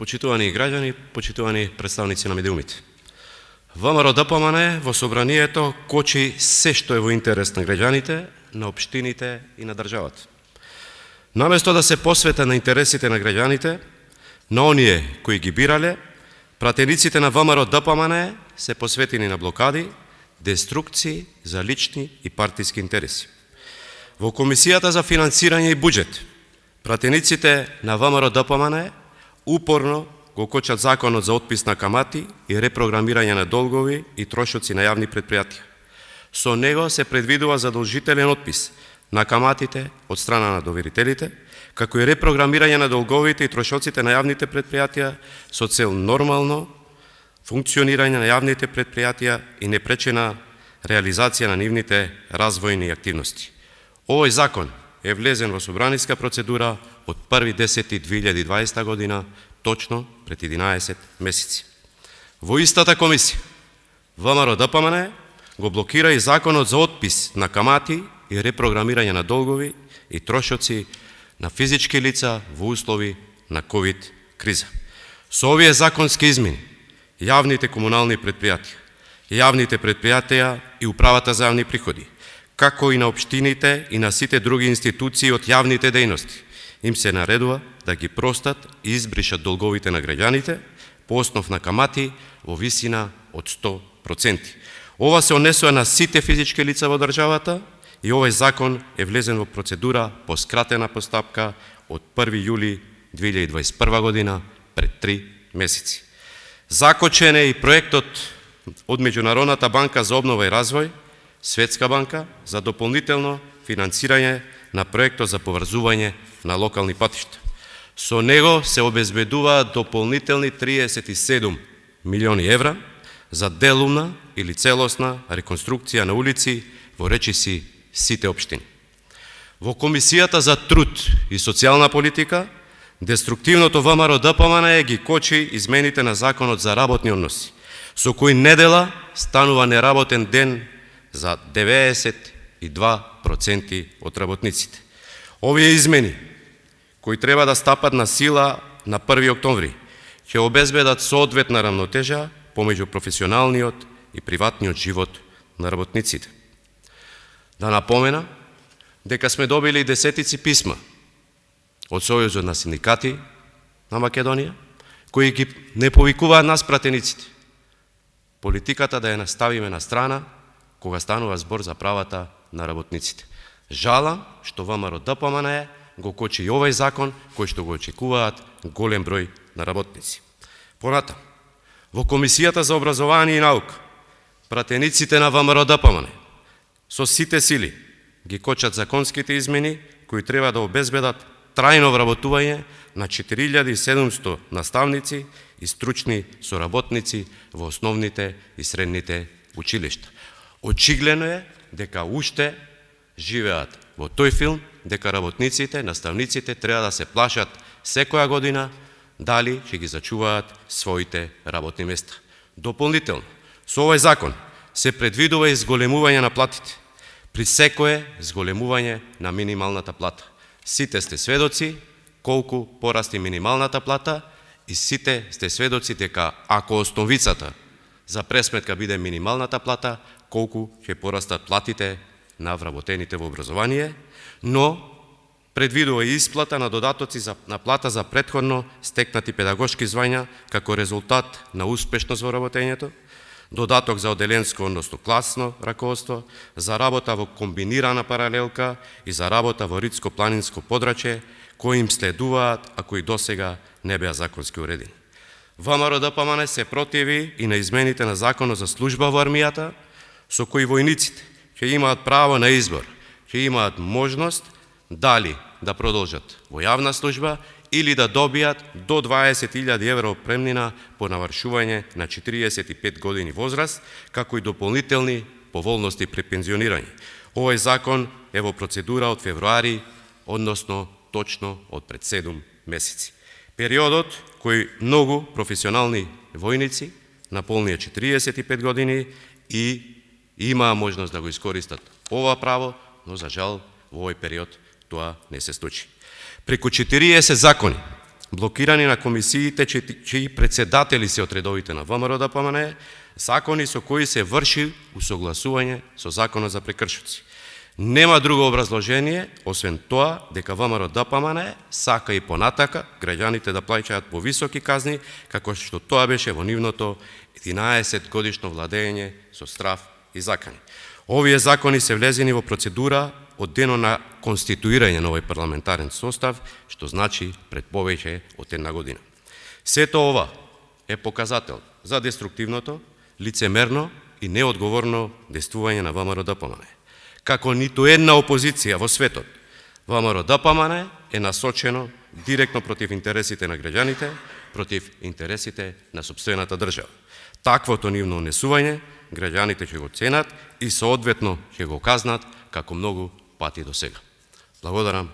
Почитувани граѓани, почитувани представници на медиумите. ВМРО-ДПМН во собранието кочи се што е во интерес на граѓаните, на општините и на државата. Наместо да се посвета на интересите на граѓаните, на оние кои ги бирале, пратениците на ВМРО-ДПМН се посветени на блокади, деструкции за лични и партиски интереси. Во Комисијата за финансирање и буџет, пратениците на ВМРО-ДПМН упорно го кочат законот за отпис на камати и репрограмирање на долгови и трошоци на јавни предпријатија. Со него се предвидува задолжителен отпис на каматите од страна на доверителите, како и репрограмирање на долговите и трошоците на јавните предпријатија со цел нормално функционирање на јавните предпријатија и непречена реализација на нивните развојни активности. Овој закон е влезен во собраниска процедура од 1.10.2020 година, точно пред 11 месеци. Во истата комисија, ВМРО-ДПМН го блокира и законот за отпис на камати и репрограмирање на долгови и трошоци на физички лица во услови на ковид криза. Со овие законски измени, јавните комунални предпријатија, јавните предпријатија и управата за јавни приходи, како и на општините и на сите други институции од јавните дејности, им се наредува да ги простат и избришат долговите на граѓаните по основ на камати во висина од 100%. Ова се однесува на сите физички лица во државата и овој закон е влезен во процедура по скратена постапка од 1. јули 2021 година, пред 3 месеци. Закочен е и проектот од Меѓународната банка за обнова и развој, Светска банка, за дополнително финансирање на проектот за поврзување на локални патишта. Со него се обезбедуваат дополнителни 37 милиони евра за делумна или целосна реконструкција на улици во речиси сите општини. Во Комисијата за труд и социјална политика, деструктивното ВМРО-ДПМН ги кочи измените на законот за работни односи, со кои недела станува неработен ден за 92% од работниците. Овие измени, кои треба да стапат на сила на 1. октомври, ќе обезбедат соодветна рамнотежа помеѓу професионалниот и приватниот живот на работниците. Да напомена дека сме добили десетици писма од Сојузот на синдикати на Македонија, кои ги не повикуваат нас пратениците. Политиката да ја наставиме на страна кога станува збор за правата на работниците. Жалам што ВМРО-ДПМН го кочи и овој закон кој што го очекуваат голем број на работници. Понатам, во Комисијата за образование и наука, пратениците на ВМРО-ДПМН со сите сили ги кочат законските измени кои треба да обезбедат трајно вработување на 4700 наставници и стручни соработници во основните и средните училишта. Очигледно е дека уште живеат во тој филм, дека работниците, наставниците треба да се плашат секоја година дали ќе ги зачуваат своите работни места. Дополнително, со овој закон се предвидува и зголемување на платите, при секое зголемување на минималната плата. Сите сте сведоци колку порасти минималната плата и сите сте сведоци дека ако основицата за пресметка биде минималната плата, колку ќе порастат платите на вработените во образование, но предвидува и исплата на додатоци на плата за претходно стекнати педагошки звања како резултат на успешност во работењето, додаток за оделенско, односно класно раководство, за работа во комбинирана паралелка и за работа во ридско-планинско подрачје, кои им следуваат, а кои досега не беа законски уредени. ВМРО-ДПМН се противи и на измените на законот за служба во армијата, со кои војниците ќе имаат право на избор, ќе имаат можност дали да продолжат во јавна служба или да добијат до 20.000 евра опремнина по навршување на 45 години возраст, како и дополнителни поволности при пензионирање. Овој закон е во процедура од февруари, односно точно од пред 7 месеци. Периодот кој многу професионални војници наполнија 45 години и имаа можност да го искористат ова право, но за жал во овој период тоа не се случи. Преку 40 закони блокирани на комисиите чии председатели се од редовите на ВМРО-ДПМНЕ, закони со кои се врши усогласување со законот за прекршоци. Нема друго образложение, освен тоа дека ВМРО-ДПМНЕ сака и понатака граѓаните да плаќаат повисоки казни, како што тоа беше во нивното 11 годишно владење со страв и закани. Овие закони се влезени во процедура од денот на конституирање на овој парламентарен состав, што значи пред повеќе од една година. Сето ова е показател за деструктивното, лицемерно и неодговорно действување на ВМРО-ДПМНЕ. Како ниту една опозиција во светот, ВМРО-ДПМНЕ е насочено директно против интересите на граѓаните, против интересите на сопствената држава. Таквото нивно унесување граѓаните ќе го ценат и соодветно ќе го казнат како многу пати до сега. Благодарам.